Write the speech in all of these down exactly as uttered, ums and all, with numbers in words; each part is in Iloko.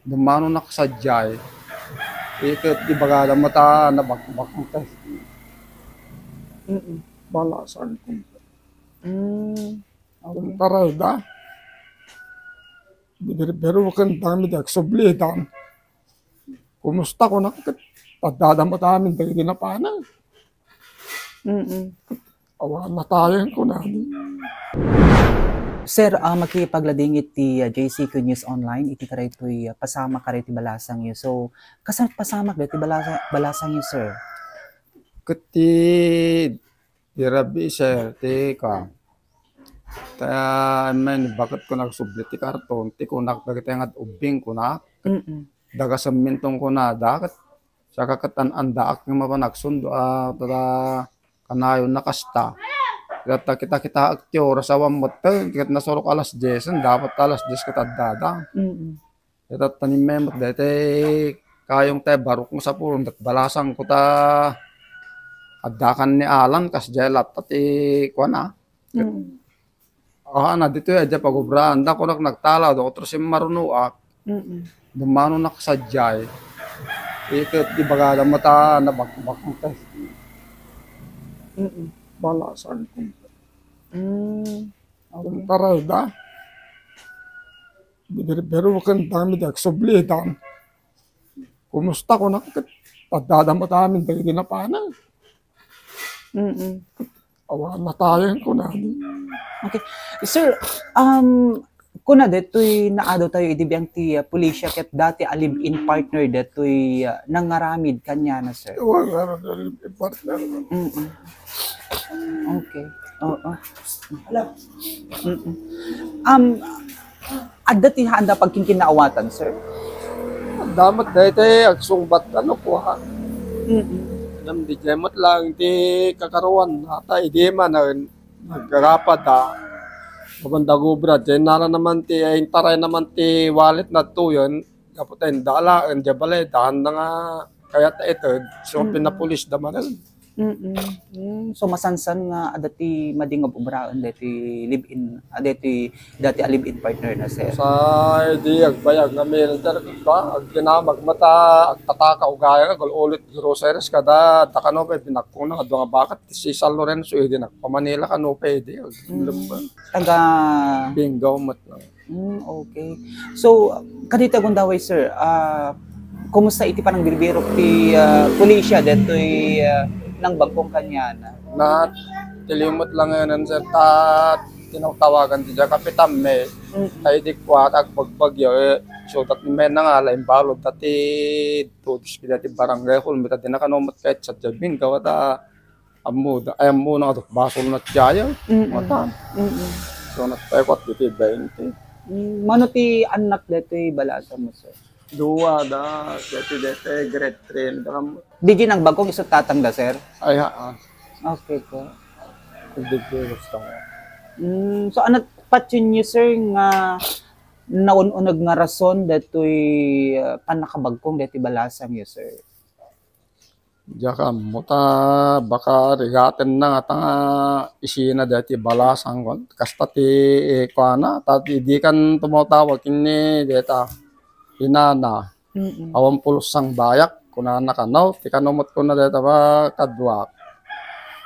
Dumano nak sadiay. Iket ibagada met a nabakbak mo tay. Mm. Balasan ko. Mm. Okay. Kuntaray da. Bibirbiro ken dami di agsublidan. Kumusta ko nak ket addada met amin dagiti napanan. Mm. Awan natayen ko na. Sir, ah, makipaglading iti, ah, J C Q News Online, iti karaytoy, ah, pasamak karaytoy balasangyo. So, kasano pasamak daytoy balasa-, balasangyo, sir? Ket ti, ti rabii, sir, ti ka. Ta, men, bakit ko nagsubli ti karton, ti kunak dagiti nga ubbing kunak. Mm-mm. Daga semmentong kunada, ket saka ket an-andaak nga mapan agsundo, ah, tada kanayon na kasta. Ket ta kita-kitaek ti oras awan metten, ket nasurok alas diez, dapat alas diez ket addada. Mm. Ket tanim met daytoy kayong tay barok nga sapulon, ket balasang ko ta addakan ni Alan, kas diay latta ti kuana. Mm. Ah, na ditoy, adda pagubraan. Da, kunak nagtalaw, da, otro simmarunoak. Mm-mm. Dumano nak sadiay. Iket ibagada met a nabakbak mo tay. Mm-mm. Balasan ko. Mm. Okay. Kuntaray da. Bibirbiro ken dami di agsublidan. Kumusta ko nak ket addada met amin dagiti napanan. Mm-mm. Awan natayen ko na. Okay. Sir, um, kuna detoy naado tayo idi biang ti, uh, pulisya ket dati a live-in partner detoy, uh, nangaramid kaniana, sir. Awan nga live-in partner. Mm-mm. Okay. Oo. Mm-mm. Um, adda ti haanda pagkinkinnaawatan, sir? Adda met daytoy agsungbat, ano, kua. Mm-mm. Ngem di met lang ti kakaruan, ata idi man, ah, nagrapad, ah. Mabanda gubra, diay nala naman ti, ay, intaray naman ti wallet na tuyon, gapu ta inda alaen, diay balay, daan na nga kayat ited, so, mm, pinapulis da manen. Mm-mm. Mm, so, masansan nga adda ti madi nga ubraen deti live-in, ah, deti dati a live-in partner na, sir? Sa idi agbayag nga milder, ka, agdinamag mata, agtataka, ugaya nga, gul-ulit groceries, kada, da kano pay, binagkona, adu nga bakat, ti si San Lorenzo, idi nagpamanila, kano pay, idi, ag-, mm, lembang. Taga Bingo, mat na. Mm, okay. So, kadita gundaway, sir, ah, kumusta iti panangbirbirok ti, ah, pulisya detoy, ah, nangbagkong kaniana? Na, tilimot lang ngayon, sir, ta tinawtawagan ti diay kapitan mi. Mm. Ay, di kuat, agbagbagyo, eh, so, tat may nangala, imbalod, dati, todos kita ti barangay hall, mita di nakanumat kahit sa jabing, gawa ta, Ammo da, ay, ammo na ito, basol na tiyaya. Mm-mm. Matan. Mm-mm. So, nagpaikot iti twenty. Mm, mano ti annak detoy balasang mo, sir? Dua da, deti, deti, grade three, da kam- Di di nangbagkong isu tatang da, sir? Ay, ha, ah. Okay po. Hindi ko gusto. Mm, so, ano, patyon niyo, sir, nga naun-uneg nga rason detoy, ah, pannakabagkong deti balasang yo, sir? Diak ammo ta baka rigatenna ngata nga isina daytoy balasang kon. Kasta ti, eh, kuana, ta ti dikan tumawtawag ken ni dayta inana. Mm-mm. Awan pulos sangbayak, kunana kano. Ti kano met kuna dayta kaduak.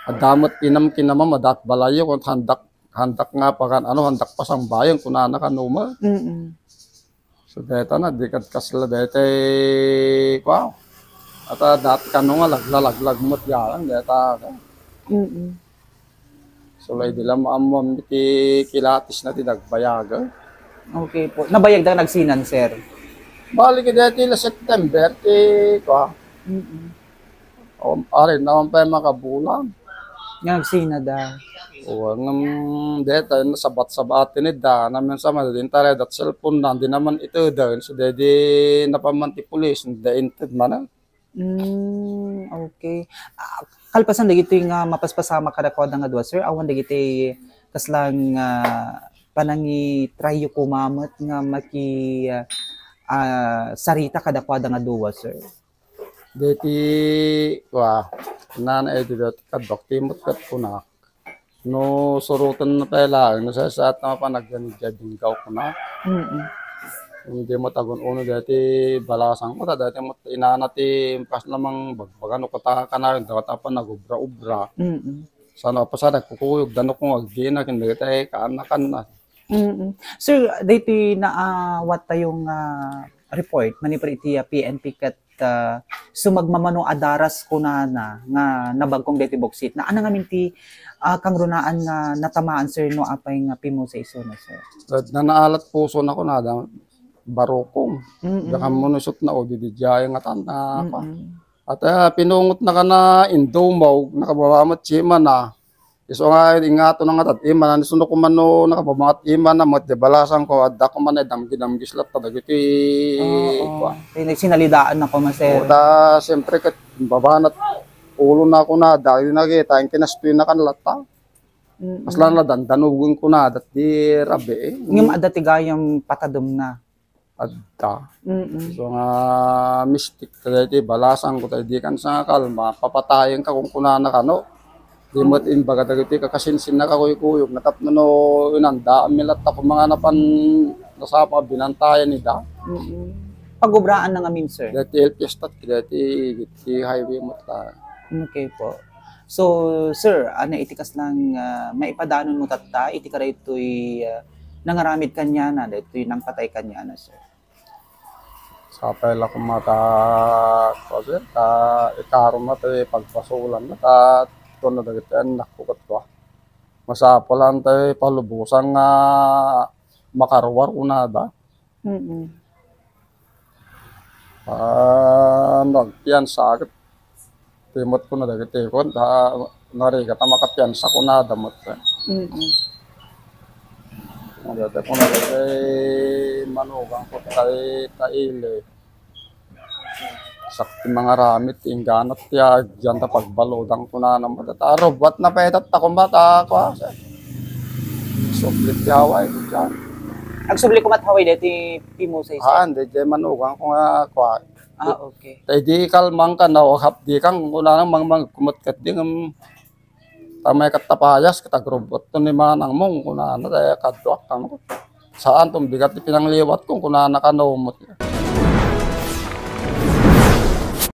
Adda met inam ken amam, adda balayyo, kun handak, handak nga pagan-, ano, handak pasangbayan, kunana kano met. Mm-mm. So, dayta na, di kad kasla daytay, kua. Ata, dati kano nga laglalaglag met galang, dayta, ka. Mm-mm. So, lay di la maammoan ti kilatis na ti nagbayaga. Okay po. Nabayag da nagsinan, sir? Balik, dayta la September, ti, kua. Mm-mm. Awan, arin, awan pay makabulan. Nga nagsina da. O, ngem, deta, nasabat-sabat, tinidda, namin sa, madadin taray, dat cellphone na, di naman ito, dan, so, dedi, napaman ti pulis, da inted man, ah. Mm, okay. Ah, kalpasan dagiti nga mapaspasamak kadakuada nga dua, sir, awan dagiti kaslang, ah, panangitrayo kumamet nga maki, ah, ah, sarita kadakuada nga dua, sir? Deti, wa, nana, eh, deti, kadok, timot kat kunak. No, surutan na tayo lang, no, sa, sa, at mga panagyan, jabing gaw kunak. Mm-mm. Hindi mo tagun-uno dati balasangko, ta dati mo inana ti impas lamang bagbagan o kata kanayon, dapat apa nagubra-ubra. Mm-mm. Sana apa sa nagkukuyog, dano kung agdina, kin dagiti ay kaanakan na. Mm-mm. Sir, daytoy naawat tayong, ah, report, manipud iti, ah, P N P ket, ah, sumagmamano a daras kunana nga nabagkong daytoy buksit. Naana ngamin ti, ah, kangrunaan nga natamaan, sir, no apay nga pimose isuna, sir? Ket nanaalat puso na kunada, barukong. Mm-mm. Diak ammo no isut' na o di, di diay nga tan-, ah, pa. Mm-mm. At, ah, pinungot na kana, indumog, nakababa met ti imana. Isu nga, ingato na nga tat imana, isu no kumano, nakababa met imana, met di balasangko, adda ko man, eh, damgi-damgis latta, dagiti, oo, kuan. Pinagsinalidaan na ko, sir. O, ta, siyempre, ket, babanat, ulo na ko na, dahil na kita, ang kinastoy na kan latta. Mm-mm. Kasla na dandanugen ko na, dat di rabii, eh. Ngem adda ti gayam patadem na. Adda. Mm-mm. So nga, mistik ta daytoy balasangko, ta idi kan sa nga kalma, papatayen ka kung kunana kano. Di met imbaga dagiti kakasinsin na kakuykuyob, na tapno no inandaan mi latta kung mga napan nasapa, binantayan ida. Mm-mm. Pagubraan na ngamin, sir. Daytoy el fiesta, daytoy, daytoy highway mo ta. Okay po. So, sir, ano iti kaslang, ah, maipadanonmo tatta iti kadaytoy, ah, nangaramid kaniana, daytoy nangpatay kaniana, sir? Sapay la koma ta, kuwan, sir, ta ikarom na ti pagpasolan na ta, ito na dagiti annakko ket kua. Masapul la ti palubosan nga makaruar kunada. Mm-mm. Ah, no agpiansa ket timot ko na dagiti kon ta narigat a makapiansa kunada met. Mm-mm. Dagiti kon dagiti manugangko tay ta ili. Sakti mangaramid, ingganat ti agyan ta pagbaludan kunana met. Ta rubuat na pay tatta koma ta kua, sir. Subli ti haway ko diyan. Agsubli koma ti haway deti pimose, sir? Ah, hindi, di manugangko nga kua. Ah, okay. Ta idi kalmang ka, nawaghap di kang kunana mangmangkumet ket di ngem ta may katta payas, ket agrubot to ni manangmo, kunana, ta kaduak kano. Saan, tumbigat ti pinangliwat ko, kunana kano met.